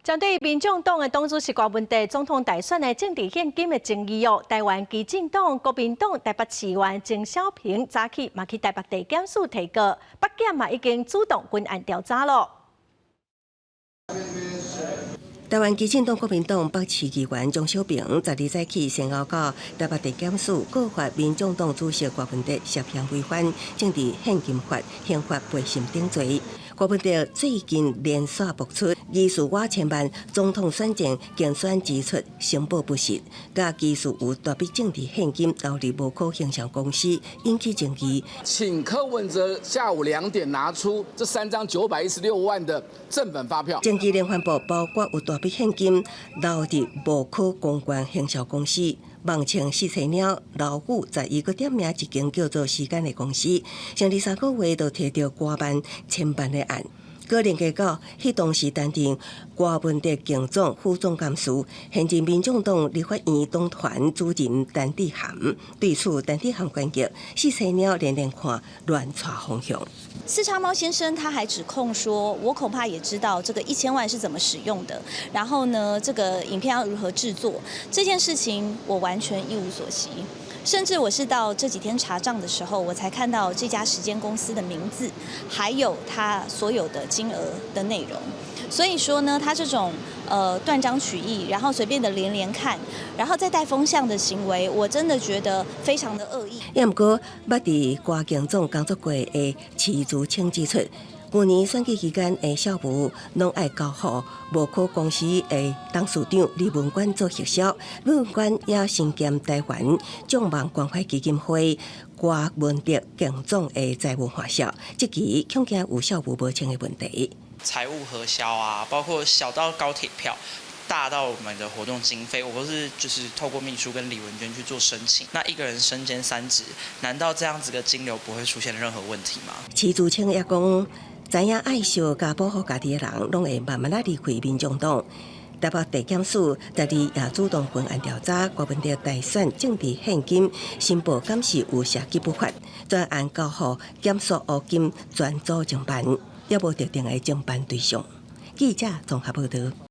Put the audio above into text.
針對民眾黨的黨主席郭文哲總統大選的政治獻金的爭議哦，台灣基進黨、國民黨台北市議員鍾小平早起嘛去台北地檢署提告，北檢嘛已經主動歸案調查咯。台灣基進黨、國民黨北市議員鍾小平12早起先後到台北地檢署告發民眾黨主席郭文哲涉嫌違反政治獻金法、刑法背信等罪。郭文哲最近連續爆出疑似倚千萬總統選戰競選支出申報不實，佮疑似有大筆政治獻金流入無可形象公司，引起爭議。請柯文哲下午2點拿出這三張916萬的正本發票。證據連環報包括有大筆現金流入無可公關行銷公司，網稱四千鳥老虎11個點名一間叫做時間的公司，上二三個月就提著過萬千萬的案。個連結到彼當時擔任郭文哲競總副總監事，現任民眾黨立法院黨團主任陳智菡。對此，陳智菡反擊四千鳥連連看亂帶風向。四叉貓先生他還指控說，我恐怕也知道這個1000萬是怎麼使用的，然後呢，這個影片要如何製作，這件事情我完全一無所悉。甚至我是到這幾天查賬的時候，我才看到這家時間公司的名字，還有他所有的金額的內容。所以說呢，他這種斷章取義，然後隨便的連連看，然後再帶風向的行為，我真的覺得非常的惡意。也毋過，捌佇郭競總工作過的徐竹清指出，舊年選舉期間的校務攏愛交予無可公司的董事長李文冠做核銷，李文冠也身兼台灣眾望關懷基金會郭文哲競總的財務核銷，這期恐驚有校務無清的問題。財務核銷啊，包括小到高鐵票，大到我們的活動經費，我都是就是透過秘書跟李文娟去做申請。那一個人身兼三職，難道這樣子的金流不會出現任何問題嗎？徐竹清也講，知影愛惜佮保護家己的人，攏會慢慢仔離開民眾黨。台北地檢署十二也主動分案調查郭文哲大選政治獻金申報敢是有涉基本法，專案交予檢索烏金專組偵辦，猶無特定的偵辦對象。記者綜合報導。